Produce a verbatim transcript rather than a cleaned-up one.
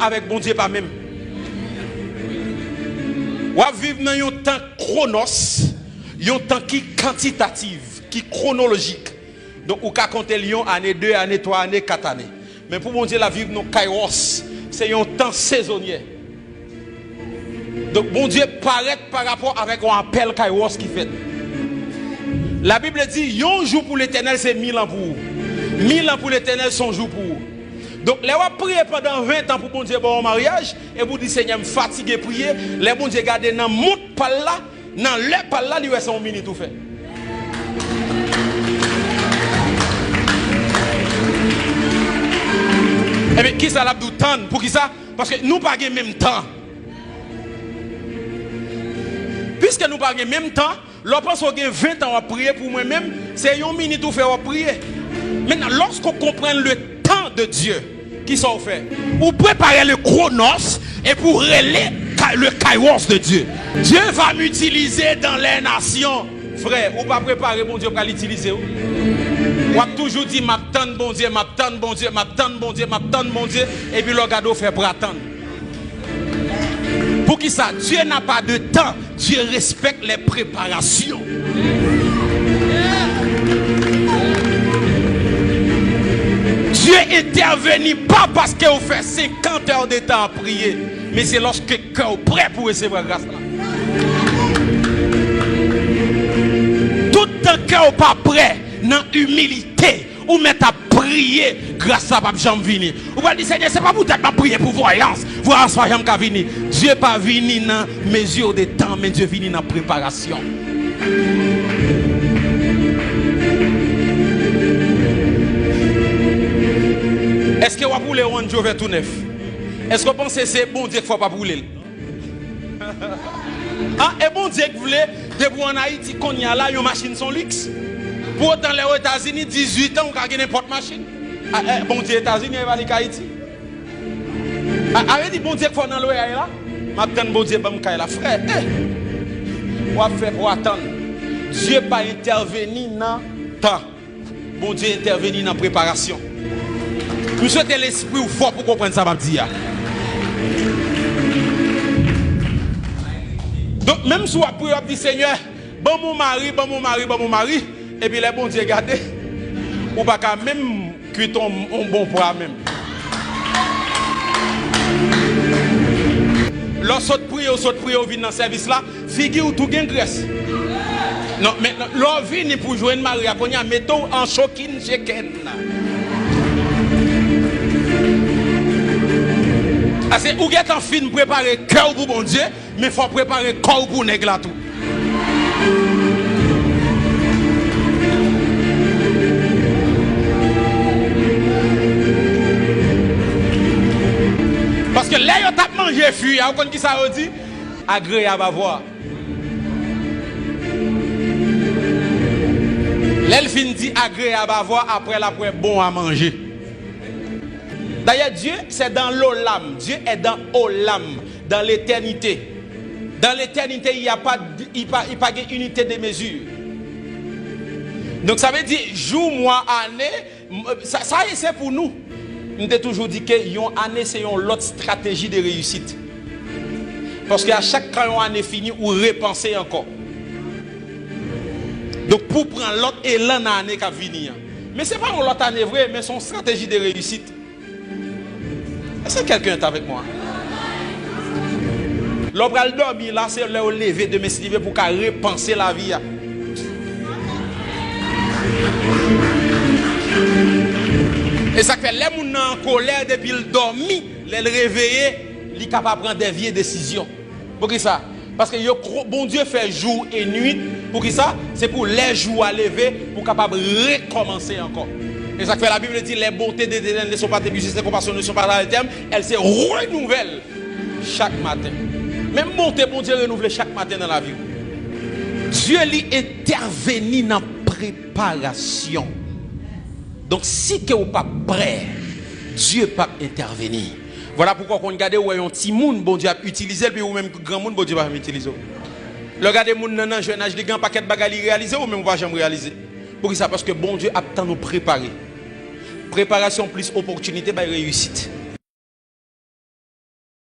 avèk Bondye pa menm. W ap viv nan yon tan chronos, yon tan ki kantitativ, ki kwonolojik. Donk, ou ka konte l yon ane, de ane, twa ane, kat ane. Men pou Bondye, l ap viv nan kairos. Se yon tan sezonyè. Donk, Bondye parèt pa rapò avèk yon apèl kairos ki fèt. Labib di, yon jou pou Letènèl se mil an pou ou. Mil an pou Letènèl se yon jou pou ou. Donk, lè w ap priye pandan ven tan pou Bondye ba w yon maryaj, epi w di, Senyè, m fatige priye, lè Bondye gade nan mont pa l la, nan lè pa l la, li wè se yon minit ou fè. Ebyen, kisa l ap di w tann? Poukisa? Paske nou pa gen menm tan. Piske nou pa gen menm tan, lè w panse w gen ven tan w ap priye pou mwen menm, se yon minit ou fè w ap priye. Mentnan, lorsqu'on comprend le temps de Dieu, kisa w fè? Ou prepare le chronos epi w rele ka- le kairos de Dieu. Dieu va m'utiliser dans les nations. Frè, ou pa prepare, Bondye pral itilize w. W ap toujou di, m ap tann Bondye, m ap tann Bondye, m ap tann Bondye, m ap tann Bondye, epi lè w gade w fè pratann. Poukisa? Dieu n'a pas de temps. Dieu respecte les préparations. Dieu interveni pa paske ou fè senkant è de tan ap priye, men se lòske kè w prè pou resevwa gras la. Tout tan kè w pa prè, nan imilite, ou mèt ap priye, gras la p ap janm vini. Ou pral di, Senyè, se pa poutèt m ap priye pou vwayans, vwayans pa janm ka vini. Dye pa vini nan mezi de tan, men Dye vini nan preparasyon. Èske w ap woule yon Range Rover tou nèf? Èske w panse se Bondye k fè w p ap woule l? Ah, e Bondye k vle, depi w ann Ayiti kounye a la, yon machin se yon liks. Pou otan, lè w Etazini, dizuit an, ou ka gen nenpòt machin. Ah, eh, Bondye Etazini, e pa li k Ayiti. Ah, a vle di, Bondye k fè w nan lweyay la? M ap tann Bondye ban m kay la, frè. Eh! W ap fè pou w atann. Dye pa entèveni nan tan. Bondye entèveni nan preparasyon. M swete lespri w fò pou konprann sa m ap di a. Donk, menm si w ap priye, w ap di, Senyè, ban m yon mari, ban m yon mari, ban m yon mari, epi lè Bondye gade, ou pa ka menm kwit yon, yon bon pwa menm. Lè w sot priye, w sot priye, w vin nan sèvis la, figi w tou gen grès. Non, men lè w vini pou jwenn mari a, kounye a, mete w an chokin cheken. Ase ou gentan fin prepare kè w pou Bondye, men fò w prepare kò w pou nèg la tou. Paske lè yo t ap manje fwi a, ou konn kisa yo di? Agréable à voir. Lè l fin di agréable à voir, apre l ap wè bon a manje. D'ailleurs, Dieu, c'est dans l'olam. Dieu est dans olam, dans l'éternité. Dans l'éternité, il y a pas, il pa, il pa gen unité de mesure. Donk, sa vle di, jou, mwa, ane, m, sa, sa e se pou nou. M te toujou di ke yon ane se yon lòt strateji de reyisit. Paske a chak kan yon ane fini, ou repanse ankò. Donk, pou pran lòt elan nan ane k ap vini an. Men se pa yon lòt ane vre, men se yon strateji de reyisit. Est-ce que quelqu'un est avec moi? Lè w pral dòmi la, se lè w leve demen si Dye vle pou w ka repanse lavi a. E sa k fè lè moun nan an kolè, depi l dòmi, lè l reveye, li kapab pran de vye desizyon. Poukisa? Paske yo kwo-, Bondye fè jou e nuit. Poukisa? Se pou lè jou a leve, pou w kapab rekòmanse ankò. E sa k fè Labib di, les bontés de l'Éternel ne sont pas épuisées, ses compassions ne sont pas à l'éternel, elles se renouvellent chaque matin. Menm bonte Bondye renouvle chak maten nan lavi w. Dye li entèveni nan preparasyon. Donk, si ke w p ap prè, Dye p ap entèveni. Vwala poukwa w konn gade, w wè yon timoun, Bondye ap itilize l, epi ou menm granmoun, Bondye pa janm itilize w. Lè w gade moun nan, nan jèn aj li, gen yon pakèt bagay li reyalize, ou menm ou pa janm reyalize. Poukisa? Paske Bondye ap tann ou prepare. Preparasyon plis opòtinite bay reyisit.